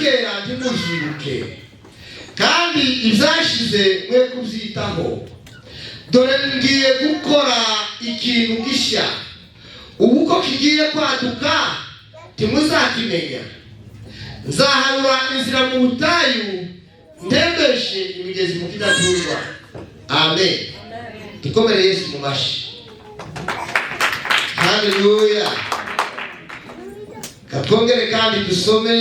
Kera ntimubyibuke, kandi ibyashize mwe kubyitaho. Dore ngiye gukora ikintu gishya, ubu ko kigiye kwaduka ntimuzakimenya. Nzaharura inzira mu butayu, ntembeshe imigezi mu kidaturwa. Amen. Dukomere Yesu mu mashyi. Haleluya! Katwongere kandi dusome,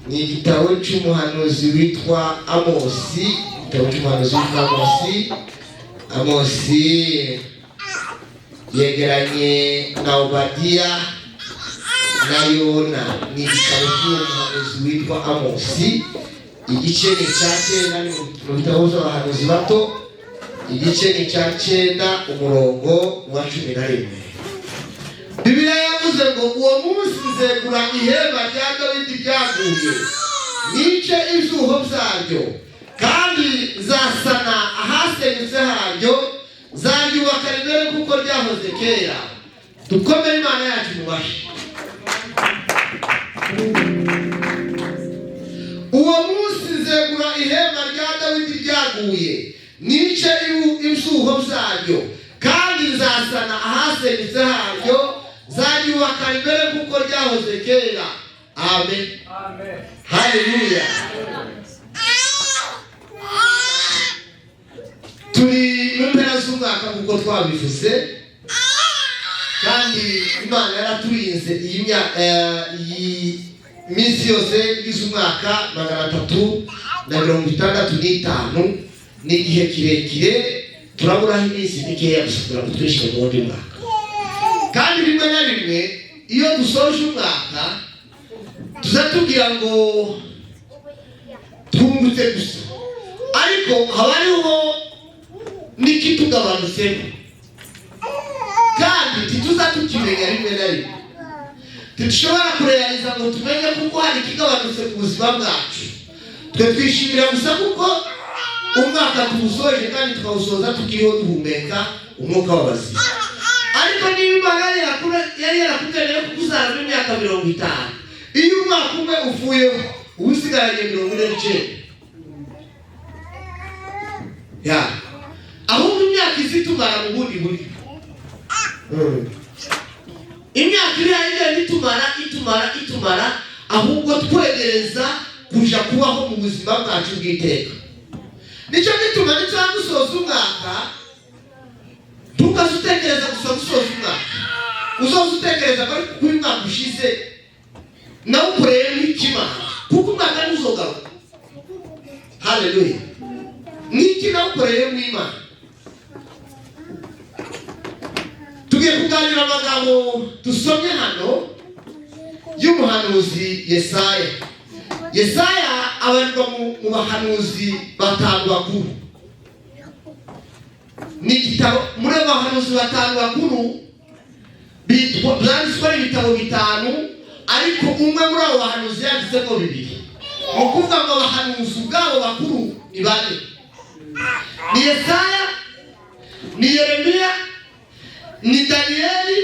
ni igitabo cy'umuhanuzi witwa Amosi, igitabo cy'umuhanuzi witwa Amosi. Amosi yegeranye na Obadiya na Yona. Ni igitabo cy'uwo muhanuzi witwa Amosi, igice ni icya cyenda, ni mu bitabo by'abahanuzi bato, igice ni icya cyenda, umurongo wa 11. Bibiliya yavuze ngo: "Uwo munsi nzegura ihema rya Dawidi ryaguye, nice ibyuho byaryo, kandi nzasana ahasenyutse haryo, nzaryubaka rimere kuko ryahoze kera." Dukomere Imana yacu mu mashyi. Uwo munsi nzegura ihema rya Dawidi ryaguye, nice ibyuho byaryo, kandi nzasana ahasenyutse haryo, nzaryubaka rimere kuko ryahoze kera. Amen. Haleluya! Turi mu mpera z'umwaka nk'uko twabivuze, kandi Imana yaraturinze iyi iyi minsi yose igize umwaka 365. Ni igihe kirekire, turaburaho iminsi mikeya gusa kugira ngo twinjire mu wundi mwaka. Kandi rimwe na rimwe iyo dusoje umwaka tuza tubwira ngo twungutse gusa, ariko haba hariho n'ikitugabanutsemo kandi ntituza tukimenya. Rimwe na rimwe ntidushobora kurealiza ngo tumenye kuko hari ikigabanutse ku buzima bwacu. Twe twishimira gusa kuko umwaka tuwusoje kandi tukawusoza tukiriho, duhumeka umwuka w'abazima. Ariko niba Imana yari yarakugeneye kukuzaramo imyaka 50, iyo umwaka umwe uvuyeho uba usigaranye 49. Ya, ahubwo imyaka izi itumara mu bundi buryo. Imyaka iriya igenda itumara, itumara, itumara, ahubwo twegereza kuja kubaho mu buzima bwacu bw'iteka. Nicyo gituma nituba dusoza umwaka, ntukaze utekereza gusa gusoza umwaka, uzoza utekereza ko ariko kuri mwaka ushize nawe ukoreye n'ikimana, kuko umwaka ntuzogaruka. Haleluya! N'iki nawukoreye mu Imana? Tugiye kuganira amagambo dusomye hano y'umuhanuzi Yesaya. Yesaya abarirwa mu bahanuzi batanu bakuru. Ni igitabo muri abo bahanuzi batanu bakuru bitwa, byanditswe ari ibitabo bitanu, ariko umwe muri abo bahanuzi yanditsemo bibiri. Ni ukuvuga ngo abahanuzi ubwabo bakuru ni bane: ni Yesaya, ni Yeremiya, ni Daniyeli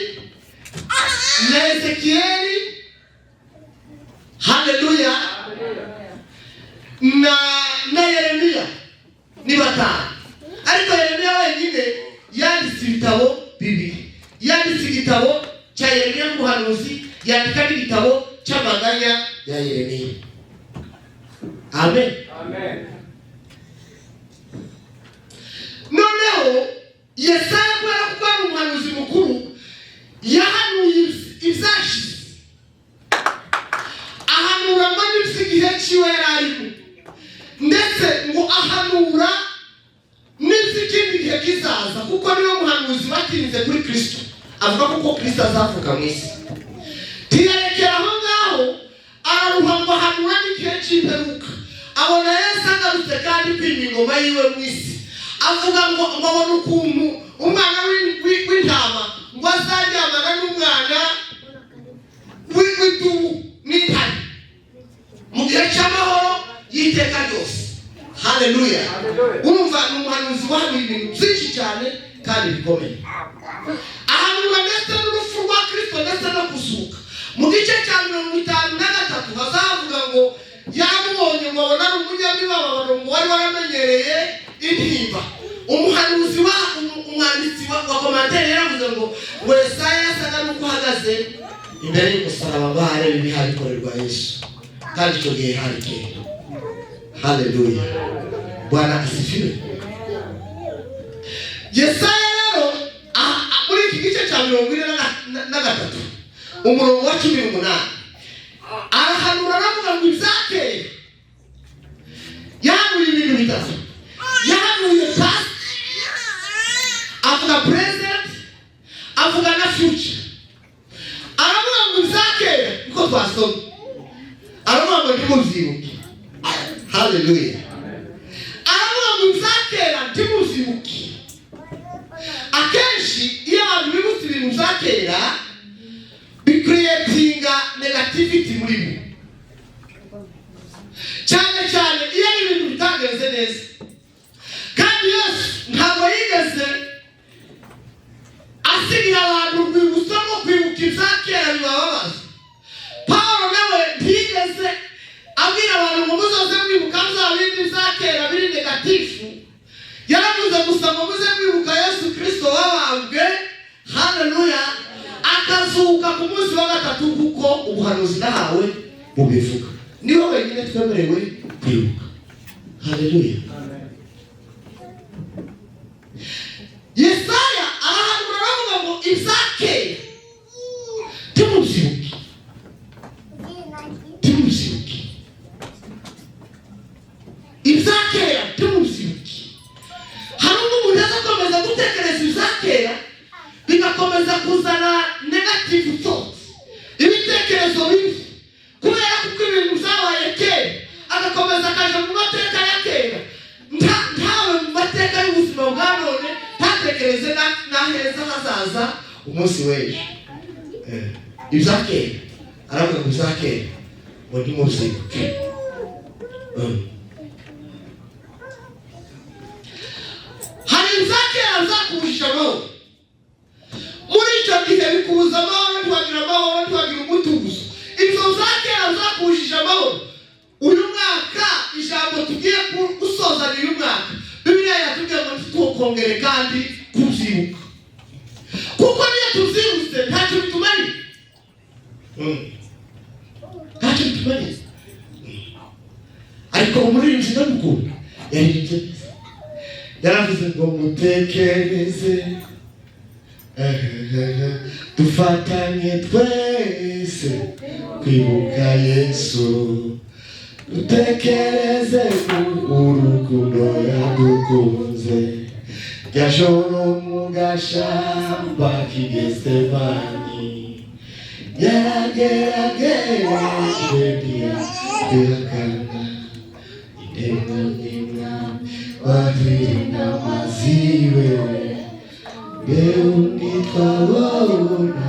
na Ezekiyeli, haleluya, na Yeremiya. Ni batanu, ariko Yeremiya wenyine yanditse ibitabo bibiri. Yanditse igitabo cya Yeremiya nk'umuhanuzi, yandika n'igitabo cy'amaganya ya Yeremiya. Amen. Noneho Yesaya, kubera ko ari umuhanuzi mukuru, yahanuye ibyashize, ahanura ngo n'iby'igihe cyiwe yari arimo, ndetse ngo ahanura n'iby'ikindi gihe kizaza, kuko niwe muhanuzi batinze kuri Kristo, avuga ko Kristo azavuka mu isi. Ntiyarekera aho ngaho, araruha ngo ahanura n'igihe cy'imperuka, abona Yesu agarutse kandi kwima ingoma yiwe mu isi. Avuga ngo abona ukuntu umwana w'intama ngo azaryamana n'umwana w'idubu n'intare mu gihe cy'amahoro y'iteka ryose. Haleluya! Urumva ni umuhanuzi wahanuye ibintu byinshi cyane kandi bikomeye, ahanura ndetse n'urupfu rwa Kristo ndetse no kuzuka. Mu gice cya 53 hazavuga ngo yaramubonye ngo abona ari umunyamibabaro, ngo wari waramenyereye intimba. Umuhanuzi wa umwanditsi wa commentaire yaravuze ngo Yesaya yasaga n'uko uhagaze imbere y'umusaraba ngo arebe ibihari bikorerwa Yesu, kandi icyo gihe hari kera. Haleluya, Bwana asifiwe. Yesaya rero muri iki gice cya 43, umurongo wa 18, arahanura, aravuga ngo ibyakera. Yahanuye ibintu bitatu: yahanuye past, avuga present, avuga na future. Aravuga ngo ibyakera, niko twasoma, aravuga ngo ntimubyibuke. Haleluya. Aravuga ngo ibyakera ntimubyibuke. Akenshi iyo abantu bibutse ibintu bya kera, bicreatinga negativity muri bo, cyane cyane iyo ari ibintu bitagenze neza. Kandi Yesu ntabwo yigeze asigira abantu urwibutso rwo kwibuka ibya kera bibababaza. Pawulo nawe ntiyigeze abwira abantu ngo muzoze mwibuka bya bindi bya kera biri negative. Yaravuze gusa ngo muze mwibuka Yesu Kirisito wabambwe, haleluya, akazuka ku munsi wa gatatu, kuko ubuhanuzi nahawe bubivuga. Niwe wenyine twemerewe kwibuka. Haleluya. Yesaya arahanura, aravuga ngo ibya kera ntimubyibuke, ntimubyibuke, ibya kera ntimubyibuke. Hari ubwo umuntu azakomeza gutekereza ibya kera, bigakomeza kuzana negative thoughts, ibitekerezo bibi, kubera kuko ibintu byabaye kera, agakomeza akaja mu mateka ya kera, ntawe mu mateka y'ubuzima bwa none, ntatekereze n'aheza hazaza umunsi w'ejo. Ibya kera, aravuga ngo ibya kera ngo ntimubyibuke. Hari ibya kera byakubujije amahoro muri icyo gihe, bikubuza amahoro, ntiwagira amahoro, ntiwagira umutuzo. Ibyo bya kera byakubujije amahoro. Uyu mwaka, ijambo tugiye gusozanya uyu mwaka, Bibiliya yatubwiye ngo ntitwokongere kandi kubyibuka, kuko niyo tubyibutse ntacyo bitumariye. Ntacyo bitumariye. Ariko umuririmbyi ndamukunda, yaririmbye neza, yaravuze ngo mutekereze, dufatanye twese kwibuka Yesu, dutekereze ku urukundo yadukunze rya joro mu gashamba k'i Getsemani. Yaragerageje ntiyatwihakana, indemwa wahirina ziwe, undi twabona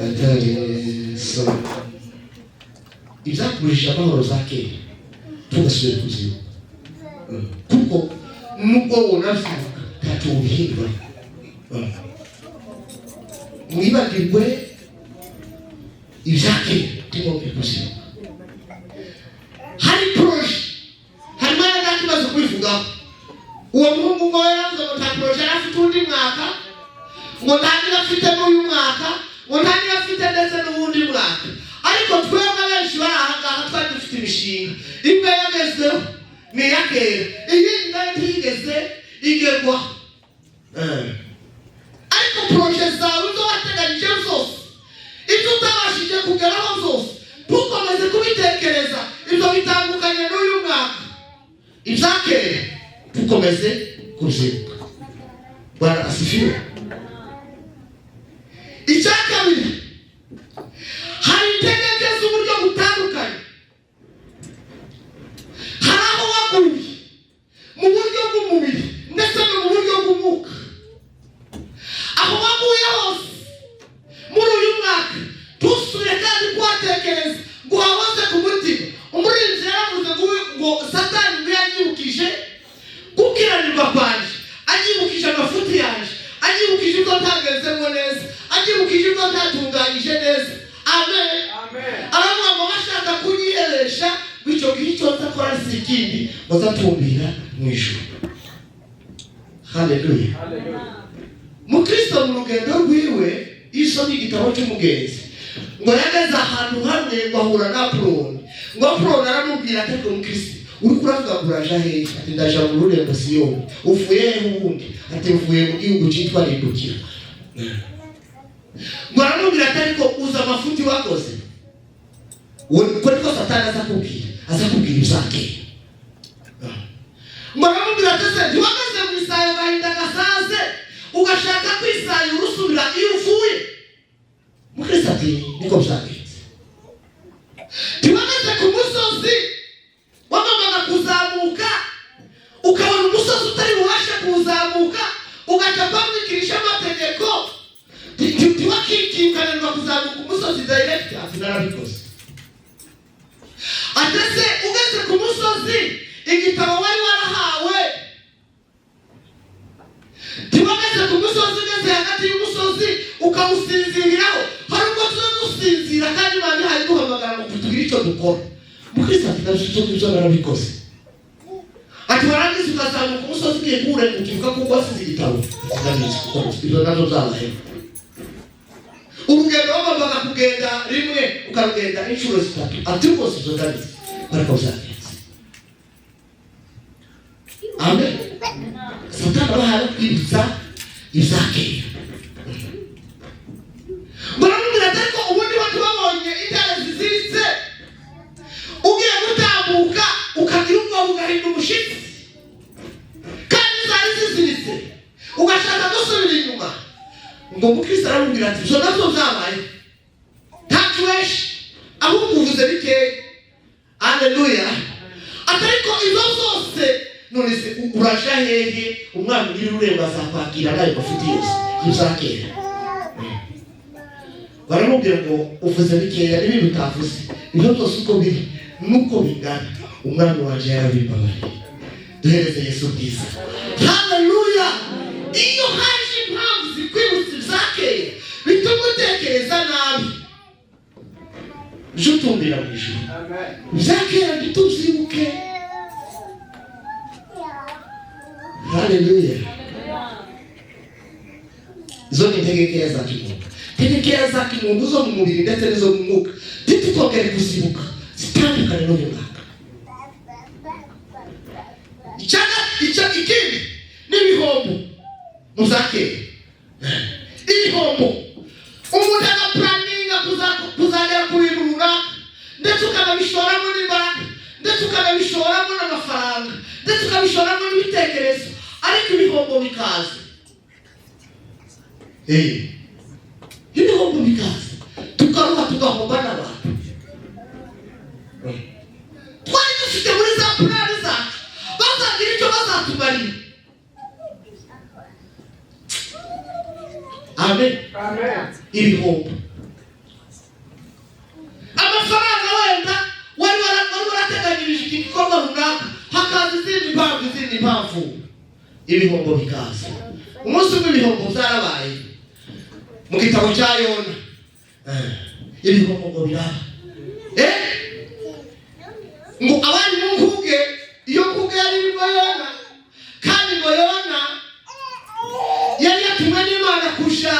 atari Yesu. Ibyakubujije amahoro za kera tugasubire kuzibuka, kuko nubwo wonavyibuka ntacyo ubihindura. Mwibagirwe ibya kera, tumwongere kuzibuka. Hari projet, harimo nta kibazo kubivugaho. Uwo muhungu ngo yaravuze ngo nta projet yari afite undi mwaka, ngo nta niyo afite n'uyu mwaka, ngo nta niyo afite ndetse n'uwundi mwaka. Ariko twebwe benshi bari aha ngaha twari dufite imishinga, imwe yagezweho ni iya kera, iyindi nayo ntiyigeze igerwaho. Ariko projet zawe, izo wateganyije zose, ibyo utabashije kugeraho zose, ntukomeze kubitekereza. Ibyo bitandukanye n'uyu mwaka. Ibya kera dukomeze kubyibuka. Bwana asifiwe. Icya kabiri, hari intege z'uburyo butandukanye. Hari aho waguye mu buryo bw'umubiri ndetse no mu buryo bw'umwuka. Aho waguye hose muri uyu mwaka, ntusubire kandi kuhatekereza ngo uhahoze ku mutima. Umuririmbyi yaravuze ngo Satani ngo yanyibukije gukiranirwa kwanjye, anyibukije amafuti yanjye, anyibukije Afise ikindi ngo azatumbira mu ijuru. Haleluya! Mukristo mu rugendo rwiwe, iyo usomye igitabo cy'umugenzi, ngo yageze ahantu hamwe ngo ahura na Apoloni. Ngo Apoloni aramubwira ati: "Ariko mukristo, uri kuravuga ngo uraja hehe?" Ati: "Ndaja mu rurembo Siyoni." "Uvuye hehe ubundi?" Ati: "Mvuye mu gihugu cyitwa Rindukira." Ngo aramubwira ati: "Ariko uza amafuti wakoze?" Uwo ko niko Satani aza kubwira, aza kubwira ibizakera. Ngo aramubwira ati: "Ese ntiwageze mu isayo gahinda gasaze, ugashaka kwisayura usubira iyo uvuye?" Mukristo ati: "Niko byagenze." "Ntiwageze ku musozi wagombaga kuzamuka, ukabona umusozi utari bubashe kuwuzamuka, ugaca kwamwikirisha amategeko, ntiwakikiye, ukananirwa kuzamuka umusozi direct?" Ati: "Narabikoze." Ati: "Ese ugeze ku musozi, igitabo wari warahawe, ntiwageze ku musozi, ugeze hagati y'umusozi ukawusinziriraho?" Hari ubwo tuza dusinzira kandi Imana ihaye duhamagara ngo tugire icyo dukora. Mukristo ati: "Nabyo ibyo ngibyo narabikoze." Ati: "Warangiza ukazamuka umusozi, ugiye kuwurenga ukibuka kuko wasize igitabo?" Ati: "Ndabizi, kuko ibyo nabyo byabayeho." Urugendo wagombaga kugenda rimwe ukarugenda inshuro zitatu. Ati: "Rwose ibyo ndabizi ariko byagenze." Amen. Satani abahaye kwibutsa ibya kera. Baramubwira ati: "Ariko ubundi bo ntibabonye intare ziziritse, ugiye gutambuka ukagira ubwoba, ugahinda umushyitsi, kandi zari ziziritse, ugashaka gusubira inyuma?" Ngo mukristo aramubwira ati: "Ibyo nabyo byabaye, ntacyo benshi, ahubwo uvuze bikeya." Aleluya! Ati: "Ariko izo zose, none se uraja hehe? Umwana uri ururembo azakwakira n'ayo mafuti yose y'ibya kera?" Baramubwira ngo: "Uvuze bikeya n'ibintu utavuze. Ibyo byose uko biri nuko bingana, umwami wanjye yarabimbabariye." Duhereze Yesu bwiza. Haleluya! Iyo haje impamvu zikwibutsa ibya kera bituma utekereza nabi, uje utumbira mu ijuru. Ibya kera ntitubyibuke. Haleluya! Izo ni intege nkeya za kimuntu, intege nkeya za kimuntu zo mu mubiri ndetse n'izo mu mwuka. Ntitwongere kuzibuka, zitandukane n'uyu mwaka. Icya ikindi n'ibihombo mu za kera. Ibihombo, umuntu agaplanninga kuzagera ku bintu runaka, ndetse ukanabishoramo n'imbaraga, ndetse ukanabishoramo n'amafaranga, ndetse ukabishoramo n'ibitekerezo, ariko ibihombo bikaza. Ibihombo bikaza, tukaruha, tugahomba n'abantu twari dufite muri za plan zacu bazagira icyo bazatumarira. Amen. Ibihombo, amafaranga wenda wari warateganyirije iki gikorwa runaka, hakaza izindi mpamvu, izindi mpamvu, ibihombo bikaza. Umunsi umwe ibihombo byarabaye mu gitabo cya Yona. Ibihombo ngo biraba. Ngo abari mu nkuge, iyo nkuge yari irimo Yona, kandi ngo Yona yari yatumwe n'Imana kurusha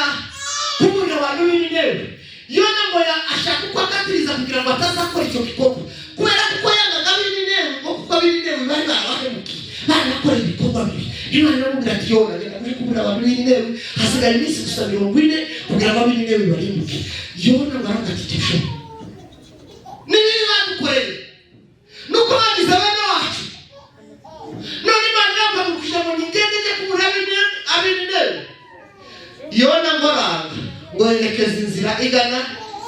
kuburira abantu b'Inineve. Yona ngo ashaka uko akatiriza kugira ngo atazakora icyo gikorwa, kubera kuko yangaga ab'Inineve, ngo kuko ab'Inineve bari barabahemukiye, barabakoreye ibikorwa bibi. Imana iramubwira ati: "Yona, genda uje kuburira abantu b'Inineve, hasigaye iminsi gusa 40 kugira ngo ab'Inineve barimbuke." Yona ngo aravuga ati: "Tibishoboka, n'ibibi badukoreye nuko bagize bene wacu, none Imana irampagurukije ngo ningende njye kuburira ab'Inineve." Yona ngo aranga, ngo yerekeza inzira igana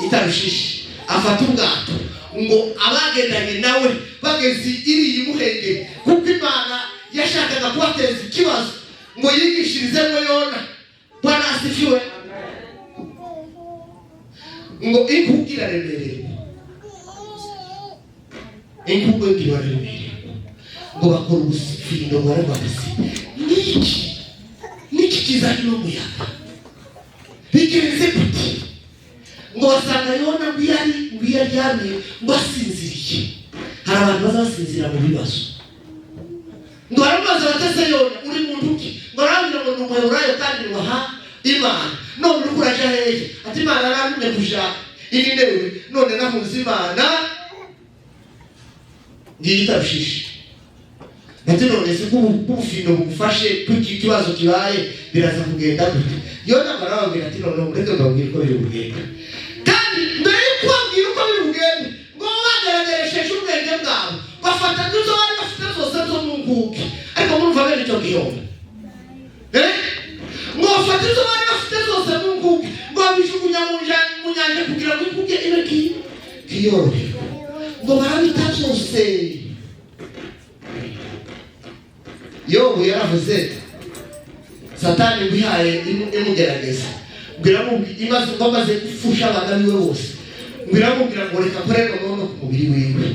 i Tarushishi, afata ubwato. Ngo abagendanye nawe bageze iriya imuhengeri, kuko Imana yashakaga kubateza ikibazo ngo yigishirizemo Yona. Bwana asifiwe! Ngo inkuge iraremererwa, inkuge iraremererwa, ngo bakora ubufindo, ngo baravuga: "Niki niki kizanye n'umuyaga? Bigenze gute?" Ngo basanga Yona ngo iyo ari ngo iyo aryamye, ngo asinziriye. Hari Abantu bazasinzira mu bibazo. Ngo baramubaza batese: "Yona, uri muntu ki?" Ngo arababwira ngo: "Ni Umuheburayo kandi nubaha Imana." "None uriko uraja hehe?" Ati: "Imana yarantumye kuja i Ninewe, none nahunze Imana, ngiye i Tarushishi." Ati: "None se ko ubufindo bugufashe, ko iki kibazo kibaye, biraza kugenda gute?" Yona ngo arababwira ati: "None mureke mbabwire uko biri bugende." Kandi mbere yo kubabwira uko biri bugende, ngo bagerageresheje ubwenge bwabo, bafata n'izo bari bafite zose zo mu nkuge. Ariko murumva bene icyo gihombo, eh? Ngo bafate izo bari bafite zose mu nkuge, ngo babijugunya mu nyanja kugira ngo inkuge ibe kiyoroherwa. Ngo barabita byose. Yobu yaravuze, Satani wihaye imugerageza, ngo imaze ngo amaze gupfusha abana biwe bose, ngo iramubwira ngo reka akore noneho no ku mubiri wiwe.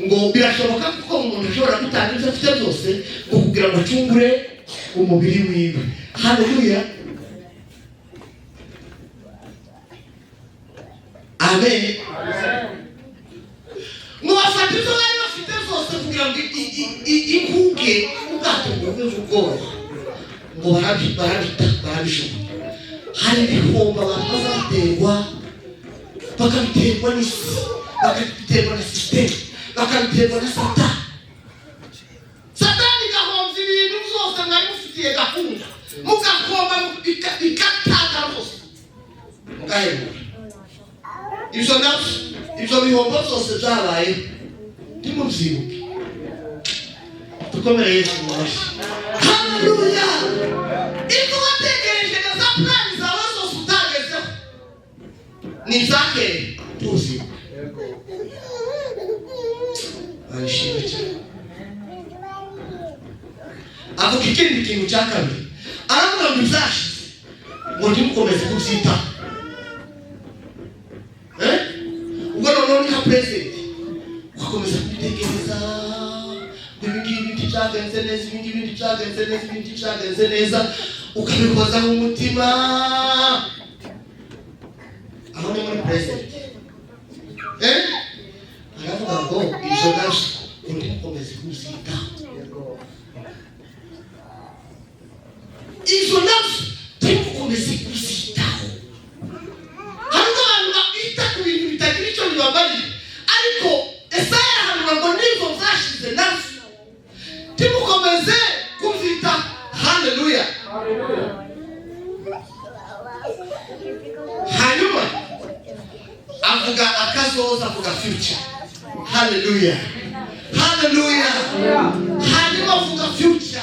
Ngo birashoboka kuko umuntu ashobora gutanga ibyo afite byose ngo kugira ngo acungure umubiri wiwe. Haleluya, amen. Ngo bafata ibyo bari bafite byose kugira ngo inkuge, ubwato bwumve ubwoba, ngo barabita, barabishugunya. Hari ibihombo abantu bazaterwa, bakabiterwa n'isi, bakabiterwa na système, bakabiterwa na Satani. Satani igahombya ibintu byose mwari mufitiye gahunda, mugahomba, ikatakara rwose, mugahebura. Ibyo nabyo, ibyo bihombo byose byabayeho, ntimubyibuke. Dukomere Yesu mu mashyi. Haleluya! Ibyo watekereje na za plan zawe zose utagezeho ni iza kera, tuzibuke. Barishimye cyane. Avuga ikindi kintu cya kabiri, aravuga ngo ibyashize ngo ntimukomeze kubyitaho. Eh? Ubwo noneho ni nka present, ugakomeza kubitekereza ngo ibi ngibi ntibyagenze neza, ibi ngibi ntibyagenze neza, ibi ntibyagenze neza, ukabikozaho umutima. Aho ni muri present. Eh? Aravuga ngo ibyo nabyo ngo ntimukomeze kubyitaho, ibyo nabyo ntimukomeze kubyitaho. Hari n'abantu bita ku bintu bitagira icyo bibamariye, ariko Esaya arahanura ngo n'ibyo byashize nabyo ntimukomeze kubyitaho. Haleluya! Hanyuma avuga akazoza, avuga future. Haleluya, haleluya! Hanyuma avuga future,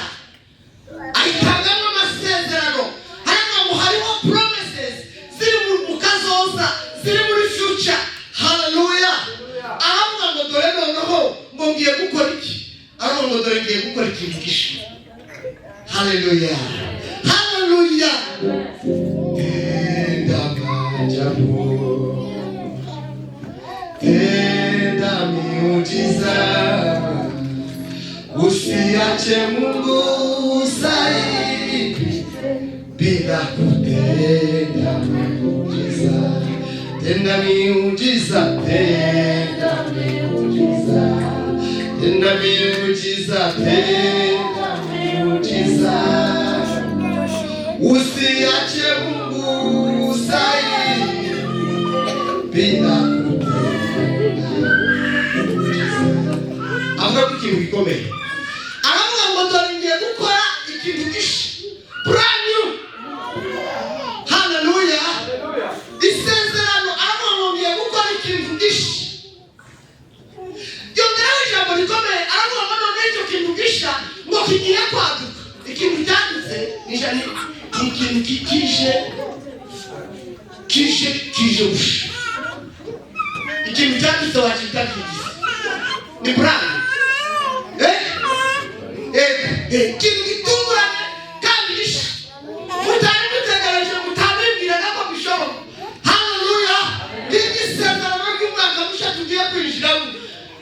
ayitangamo amasezerano. Haravuga ngo hariho promises ziri mu kazoza, ziri muri future. Haleluya! Aravuga ngo dore noneho ngo ngiye gukora iki? Aravuga ngo dore ngiye gukora ikintu gisha. Haleluya, haleluya! Tenda maajabu, tenda miujiza, usiache Mungu saidi bila kutenda miujiza. Tenda miujiza, tenda miujiza, tenda miujiza, tenda miujiza, usiache Mungu saidi bila kutenda miujiza. Avuga ko ikintu gikomeye, aravuga ngo dore ngiye gukora ikintu gisha, brand new. Haleluya! Isezerano, aravuga ngo ngiye gukora ikintu gisha. Yongeraho ijambo rikomeye, aravuga ngo none icyo kintu gisha ngo kigiye kwaduka. Ikintu cyadutse ni ikintu kije gusha. Ikintu cyadutse wacyita kigize ni brand, eh eh eh, ikintu gitunguranye kandi gisha, mutari mutegereje, mutabibwiraga ko bishoboka. Haleluya! Ngiri isezerano ry'umwaka mushya tugiye kwinjiramo.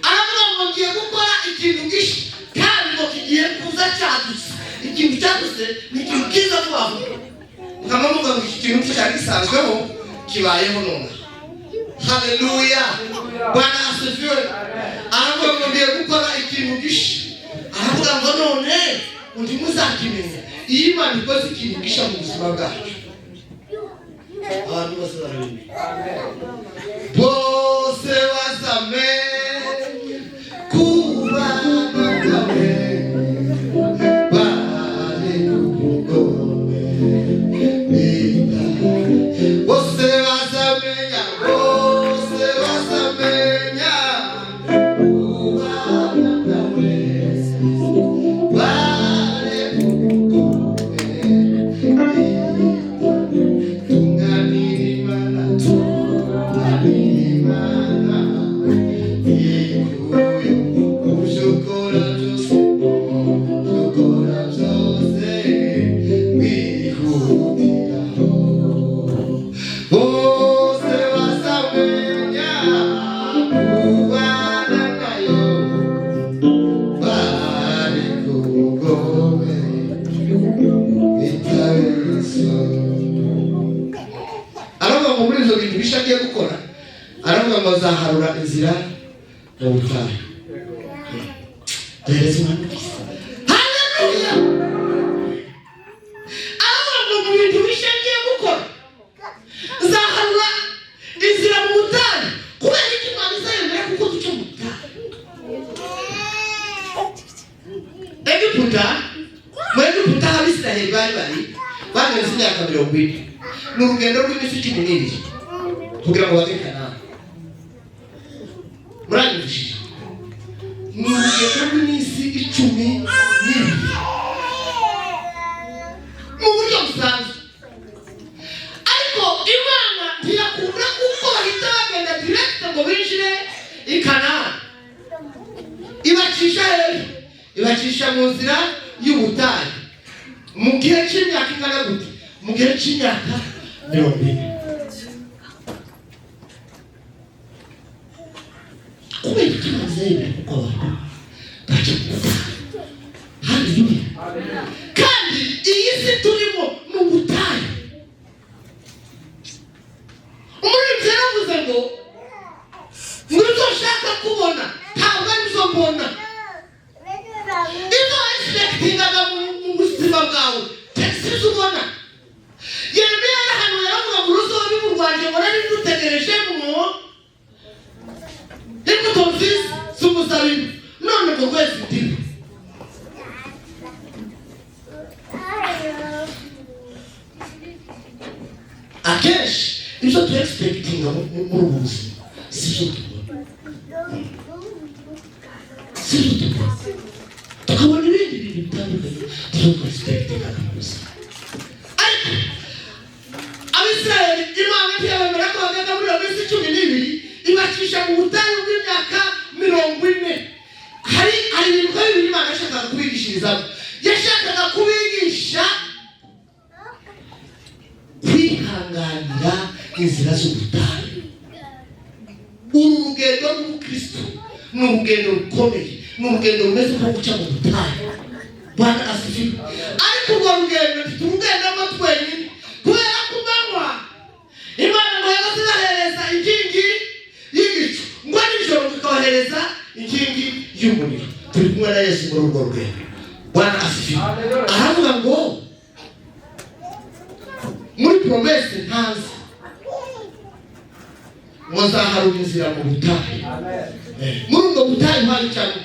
Aravuga ngo ngiye gukora ikintu gisha kandi ngo kigiye kuza cyadutse. Ikintu cyadutse ni ikintu kiza vuba vuba, mukaba muvuga ngo iki kintu cyari gisanzweho, kibayeho nonaha. Haleluya! Bwana asifiwe! Aravuga ngo ngiye Ngo ntimuzakimenya. Iyo Imana ikoze ikintu gisha mu buzima bwacu, abantu bose barabimenya, bose bazamenya kubana kwawe bari ubugome. Bose bazamenya, bose bazamenya kubana kwawe bari ubugome. Tunganira Imana, tunganira Imana ikuye mu byo ukora byose, mu byo ukora byose wihutiraho. Bose bazamenya kubana nayo bari ku bugome bitabiso. Aravuga ngo muri ibyo bintu bishya agiye gukora, aravuga ngo azaharura inzira mu butayu. Duhereze Imana ubwiza. Haleluya! Aravuga ngo mu bintu bishya agiye gukora, nzaharura inzira mu butayu. Kubera ko Imana izayemera kuko duca mu butayu. Egiputa, mu Egiputa aho Abisiraheli bari bageze imyaka 40, ni urugendo rw'iminsi 12 kugira ngo bage Kanani. Muranyumvishije? Ni urugendo rw'iminsi 12 mu buryo busanzwe, ariko Imana ntiyakunda kuko bahita bagenda direct ngo binjire i Kanani. Ibacisha hejuru, ibacisha mu nzira y'ubutayu mu gihe cy'imyaka ingana gute? Mu gihe cy'imyaka 40. Kubera iki Imana yemera kuko abantu baca mu butayu? Haleluya! Kandi iyi si turimo ni ubutayu. Umuririmbyi yaravuze ngo ibyo nshaka kubona ntabwo aribyo mbona. Ibyo wexpectingaga mu buzima bwawe sibyo ubona. Yeremiya yarahanuye, aravuga ngo uruzabibu rwanjye ngo nari ndutegerejemo imbuto nziza z'umuzabibu, none ngo rweze indimu. Akenshi ibyo tu expectinga muri ubu buzima sibyo tubona, sibyo tubona. Tukabona ibindi bintu bitandukanye tujya tu expectingaga mu buzima. Ariko Abisirayeli, Imana ntiyabemera ko bagenda muri iyo minsi 12, ibacisha mu butayu bw'imyaka 40. Hari ibintu nka bibiri Imana yashakaga kubigishirizamo. Yashakaga kubigisha kwihanganira inzira z'ubutayu. Uru rugendo rw'ubukristo ni urugendo rukomeye, ni urugendo rumeze nko guca mu butayu. Bwana asifiwe! Ariko urwo rugendo ntiturugendamo twenyine, kubera ko umanywa Imana ngo yabaze ibahereza inkingi y'igicu, ngo nijoro ikabahereza inkingi y'umuriro. Turi kumwe na Yesu muri urwo rugendo. Bwana asifiwe! Aravuga ngo muri promesse ntazi ngo nzaharura inzira mu butayu. Muri ubwo butayu mpabicamo,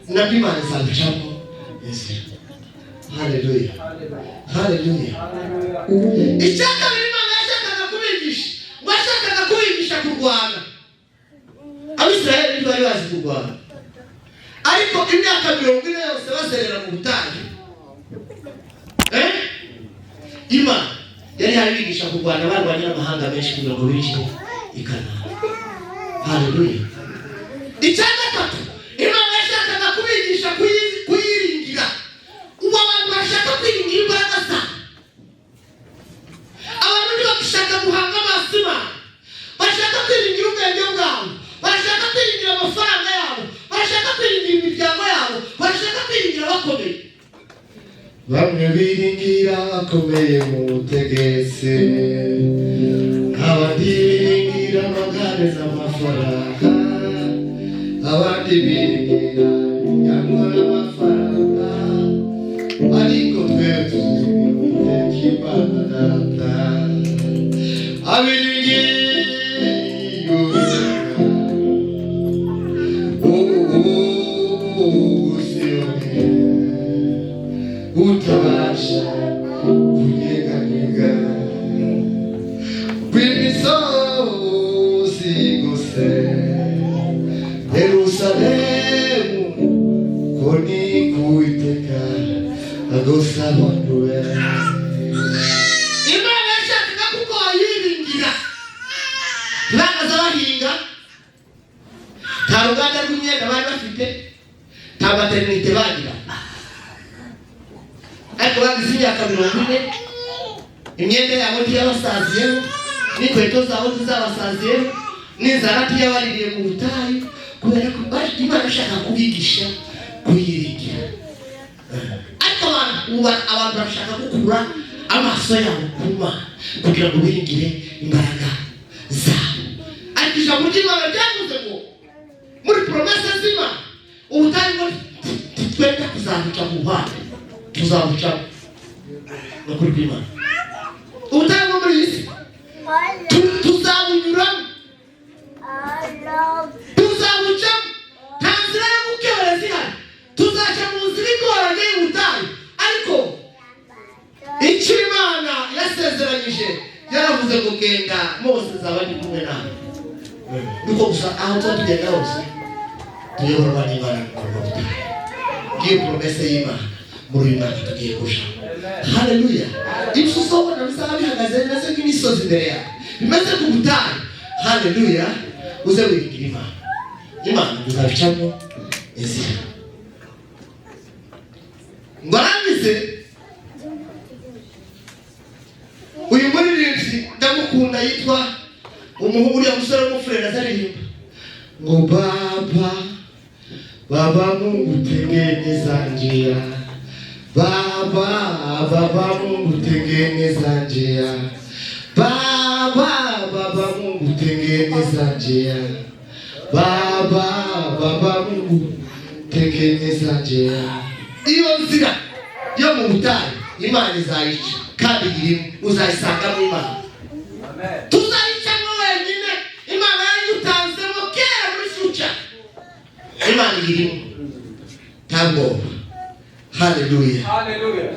nabwo Imana izabicamo inzira. Haleluya, haleluya! Icya kabiri Imana yashakaga kubigisha, ngo yashakaga kubigisha kurwana. Abisirayeli ntibari bazi kurwana, ariko imyaka 40 yose bazerera mu butayu, Imana yari yarabigisha kurwana, barwanya n'amahanga menshi kugira ngo binjire i Kanani. Haleluya! Icya gatatu, Imana yashakaga kubigisha kuyiringira. Ubu abantu bashaka kwiringira imbaraga zabo. Abantu ntibagishaka guhanga amaso Imana, bashaka kwiringira ubwenge bwabo, bashaka kwiringira amafaranga yabo, bashaka kwiringira imiryango yabo, bashaka kwiringira abakomeye. Bamwe biringira abakomeye mu butegetsi, abandi biringira amagare n'amafaranga, abandi biringira imiryango n'amafaranga. Abantu be. Imana yashakaga kuko bayiringira. Ntibagaza bahinga, nta ruganda rw'imyenda bari bafite, nta maternité bagira, ariko bagize imyaka 40, imyenda yabo ntiyabasaziyeho, n'inkweto zabo ntizabasaziyeho, n'inzara ntiyabaririye mu butayu, kubera ko Imana ishaka kubigisha kuyiringira. Ariko abantu ubu, abantu barashaka gukura amaso yabo ku Mana kugira ngo biringire imbaraga zabo. Ariko ijambo ry'Imana ryavuze ngo muri promesse z'Imana, ubutayu ngo twenda kuzabuca mu ruhande, tuzabucamo. Ni ukuri kw'Imana, ubutayu bwo muri iyi si tuzabunyuramo, tuzabucamo. Nta nzira yo gukebereza ihari, tuzaca mu nzira igoranye y'ubutayu. Ariko icyo Imana yasezeranyije, yaravuze ngo: "Genda Mose, nzaba ndi kumwe nawe." Nuko gusa aho tuba tugenda hose tuyoborwa n'Imana mu butayu. Ngiyo promesse y'Imana muri uyu mwaka tugiye kuja. Haleluya! Ibyo uzobona bizaba bihagaze bimeze nk'imisozi imbere yawe, bimeze ku butayu. Haleluya! Uze wiringira Imana, Imana uzabicamo inzira. Ngo arangize, uyu muririmbyi ndamukunda, yitwa umuhungu, uriya musore w'umufurere, azaririmba ngo: "Baba, Baba Mungu, tengeneza njia. Baba, Baba Mungu, tengeneza njia. Baba, Baba Mungu, tengeneza njia. Baba, Baba Mungu, tengeneza njia." Iyo nzira yo mu butayu Imana izayica, kandi irimo uzayisangamo Imana. Tuzayicamo wenyine, Imana yayidutanzemo kera muri future. Imana irimo, nta bwoba. Haleluya! Hallelujah.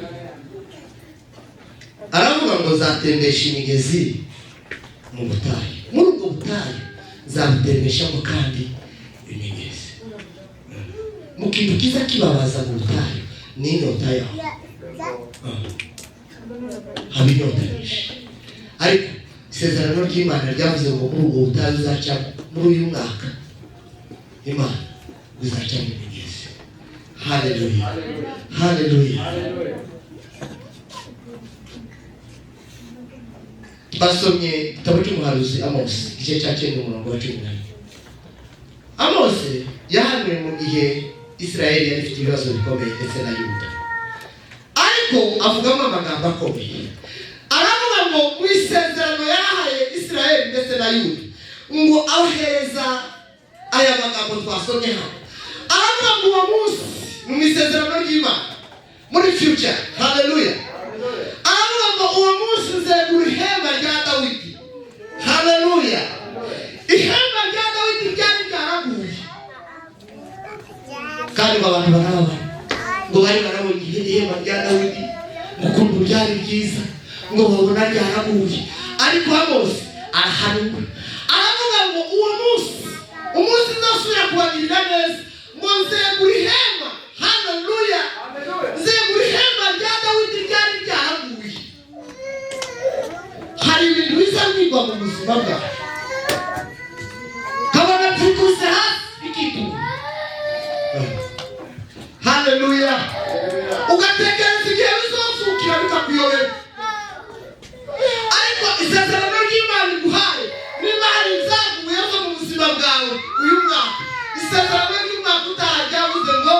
Aravuga ngo nzatembesha imigezi mu butayu. Muri ubwo butayu nzabutembeshamo kandi imigezi. Mu kintu kiza kibabaza mu butayu ni inyota yawe, haba inyota nyinshi. Ariko isezerano ry'Imana ryavuze ngo muri ubwo butayu uzacamo muri uyu mwaka, Imana izacamo imigezi. Haleluya, haleluya! Hallelujah. Twasomye igitabo cy'umuhanuzi Amosi, igice cya 9, umurongo wa 11. Amosi yahanuwe mu gihe Isirayeli yari ifite ibibazo bikomeye, ndetse na Yuda. Ariko avugamo amagambo akomeye. Aravuga ngo mu isezerano yarahaye Isirayeli ndetse na Yuda, ngo abahereza aya magambo twasomye hano. Aravuga ngo uwo munsi, mu isezerano ry'Imana muri future, haleluya, aravuga ngo uwo munsi nzegura ihema rya Dawidi. Haleluya! Ihema rya Dawidi ryari ryaraguye, kandi ngo abantu barababara, ngo bari barabonye ihema rya Dawidi, ngo ukuntu ryari ryiza, ngo babona ryaraguye. Ariko Amosi arahanura, aravuga ngo uwo munsi, umunsi nzasubira kubagirira neza, ngo nzegura ihema. Haleluya! Nzegura ihema rya Dawidi ryari ryaraguye. Hari ibintu biza bigwa mu buzima bwawe, kabona byikubise hasi bikitura. Haleluya! Ugatekereza igihe bizozukira, bikakuyobera. Ariko isezerano ry'Imana iguhaye, niba hari ibyaguye zo mu buzima bwawe uyu mwaka, isezerano ry'umwaka utaha ryavuze ngo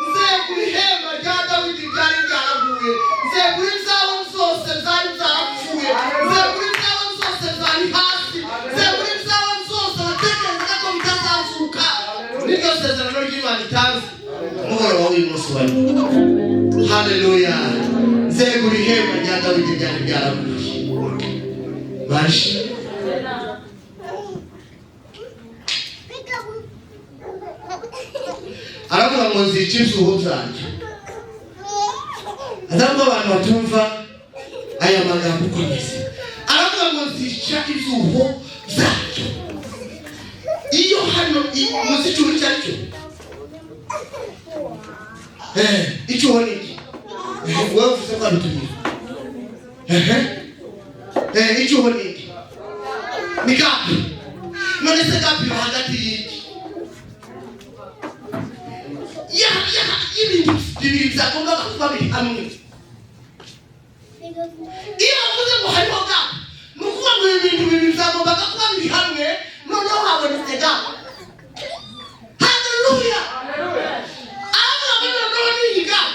nzegura ihema rya Dawidi ryari ryaraguye, nzegura ibyawe byose byari byarapfuye, nzegura ibyawe byose byari hasi, nzegura ibyawe byose watekerezaga ko bitazazuka. Niryo sezerano ry'Imana itanze umugoroba w'uyu munsi wa none. Haleluya! Nzegura ihema rya Dawidi ryari ryaraguye. Baje aravuga ngo nzica ibyuho byanjye. Aravuga, abantu batumva aya magambo uko ameze, aravuga ngo nzica ibyuho byacyo. Iyo hano muzi icyuho icyo ari cyo? Icyuho ni iki? Wowe uvuze ko ari utuyira. Icyuho ni iki? Ni gap. None se gap iba hagati y'iki? Y'ibintu bibiri byagombaga kuba biri hamwe. Iyo bavuze ngo hariho gap, ni ukuvuga ngo ibi bintu bibiri byagombaga kuba biri hamwe, noneho habonetse gap. Haleluya! Avuga ngo noneho ni iyi gap,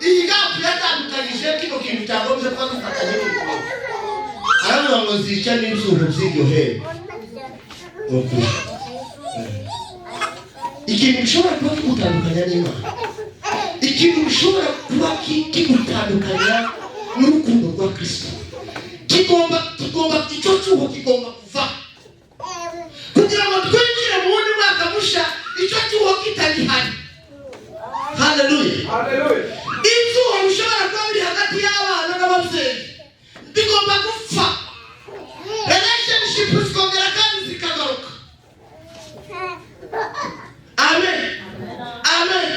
iyi gap yatandukanyije kino kintu cyagombye kuba gifatanye n'ikindi. Aravuga ngo zica n'ibyuho by'iryo hema. Ni ukuri, ikintu gishobora kuba kigutandukanya n'Imana, ikintu gishobora kuba kigutandukanya n'urukundo rwa Kristo, kigomba, icyo cyuho kigomba kuva kugira ngo twinjire mu wundi mwaka musha icyo cyuho kitagihari. Haleluya! Ibyuho bishobora kuba biri hagati y'abana n'ababyeyi bigomba gupfa, relationship zikongera kandi zikagaruka. Amen, amen.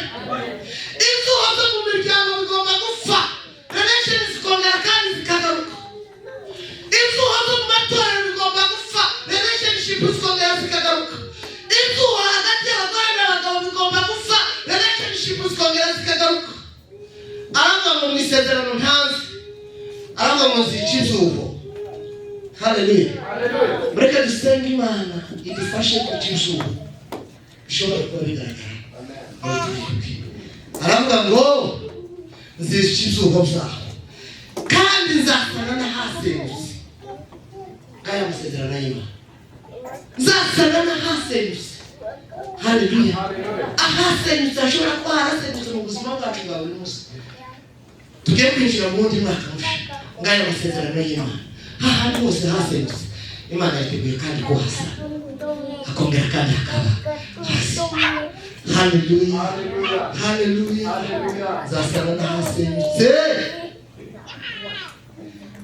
Ibyuho byo mu miryango bigomba gupfa, relation zikongera kandi zikagaruka. Ibyuho byo mu matorero bigomba gupfa, relationship zikongera zikagaruka. Ibyuho hagati y'abagore n'abagabo bigomba gupfa, relationship zikongera zikagaruka. Aravuga ngo mu isezerano ntanze, aravuga ngo zica izuba. Haleluya! Mureke dusenge Imana idufashe kwica izuba bishobora kuba bigaragara muri twebwe. Aravuga ngo nzica izuba byaho kandi nzasana n'ahasenyutse. Ngaya amasezerano y'Imana, nzasana n'ahasenyutse. Haleluya! Ahasenyutse hashobora kuba harasenyutse mu buzima bwacu bwa buri munsi. Tugiye kwinjira mu wundi mwaka mushya. Ngaya amasezerano y'Imana, hahandi hose hasenyutse, Imana yiteguye kandi kuhasana, hakongera kandi hakaba hasi. Haleluya, haleluya! Nzasana n'ahasenyutse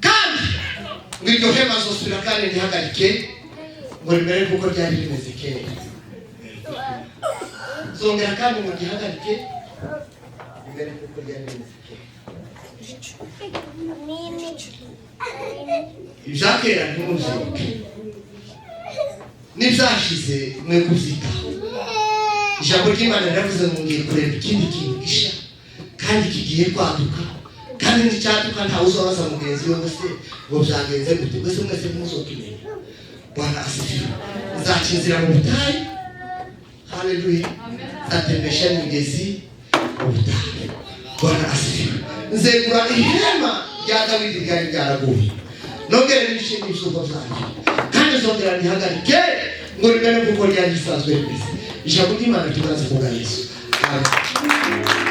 kandi ngo iryo hema zosubira kandi ntihagarike ngo rimere kuko ryari rimeze kera. Zongera kandi ngo gihagarike rimere kuko ryari rimeze kera. Ibya kera ntimubyibuke, n'ibyashize mwe kubyitaho. Ijambo ry'Imana riravuze ngo ngiye kureba ikindi kintu gisha kandi kigiye kwaduka, kandi nicyaduka ntawe uzabaza mugenzi we ngo se ngo byagenze gute? Mbese mwese ntimuzokimenya. Bwana asifiwe! Nzaca inzira mu butayu. Haleluya! Nzatembesha imigezi mu butayu. Bwana asifiwe! Nzegura ihema rya Dawidi ryari ryaraguye, nongere nishe n'ibyuho byanjye, kandi nzongera ntihagarike ngo rimere kuko ryari risanzwe rimeze. Ijambo ry'Imana tugaze kubwa Yesu. Amen.